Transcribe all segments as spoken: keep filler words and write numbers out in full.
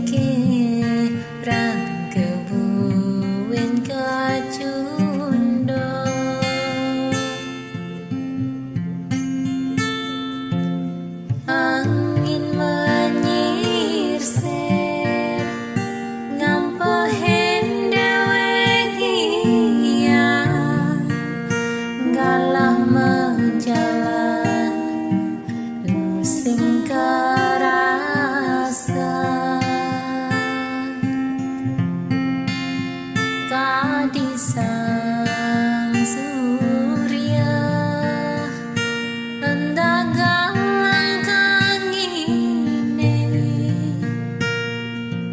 Kirang kebuin kacundong. Angin menyirsir, ngampahin dewek ia, galah menjalan, tusing karasa. Kadi sang surya, endah galang kangine,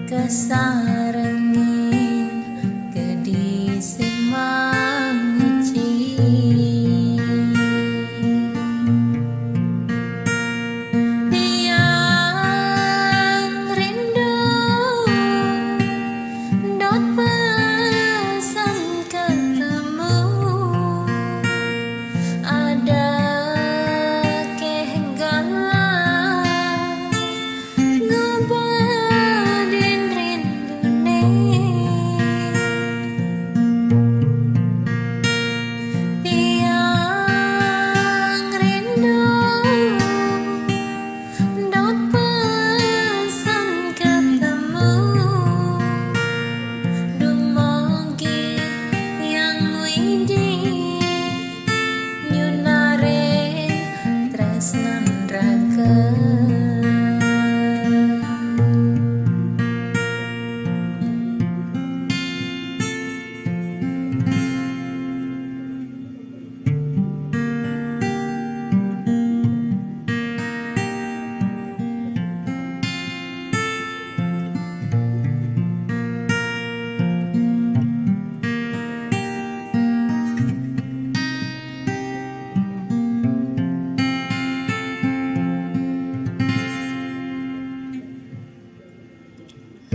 kesarengin kedi simang uci. Tiang rindu, dot pesan ketemu, ada keh galah, ngubadin rindune. Tiang rindu, dot pesan ketemu, dumugi Hyang Widi, nyunare tresnan raga.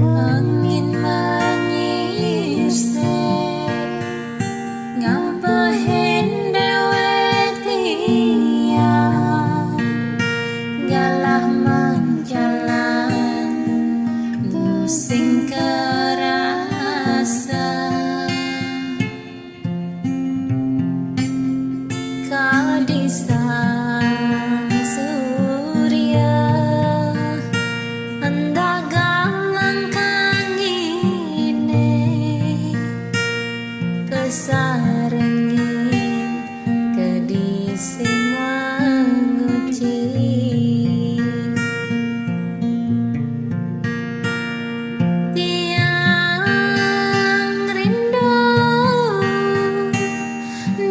Angin menyirsir, ngampahin dewek ia, galah menjalan, tusing karasa. Kadi sang surya, endah galang kangine, kesarengin kedi simang uci. Tiang rindu,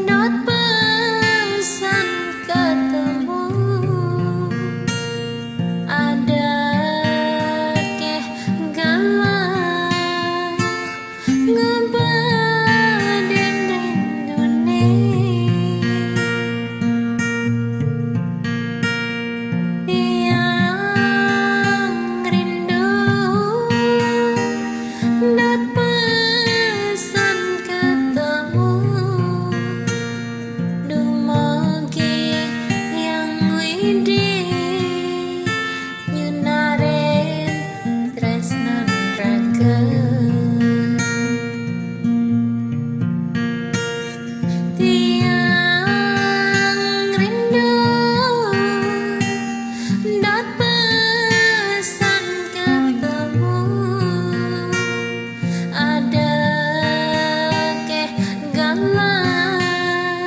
dot pesan ketemu, ada keh galah, ngubadin rindune. Tiang rindu, dot pesan ketemu, dumugi Hyang Widi, nyunare tresnan raga. Tiang rindu, dot pesan ketemu, ada keh galah,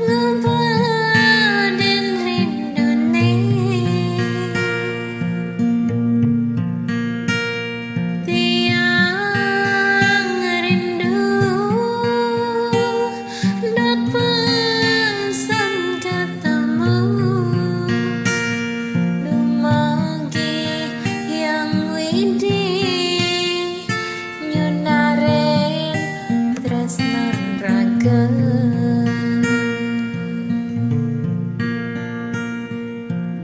ngubadin rindune. Tiang rindu, dot pesan ketemu, dumugi Hyang Widi, nyunare tresnan raga.